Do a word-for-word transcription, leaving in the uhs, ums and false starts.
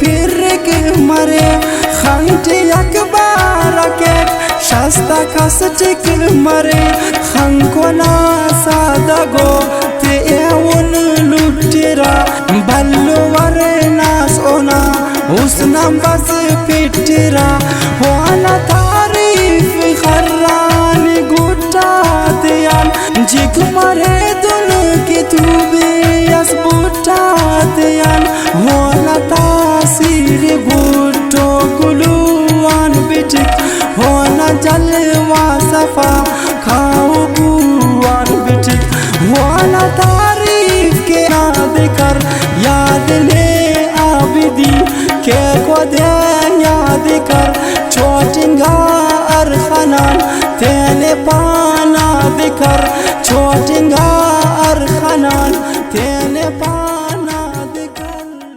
پرک مرے، خن ٹی اکبر کیک، شست آ کس ٹک مرے، خنکو نا سادہ گو تے ایہن لٹرہ، بھلو ورناس اونا حسن آن بس پٹرہ، اونا تعریف خران گٹا تیان جک مرے دن کہ تو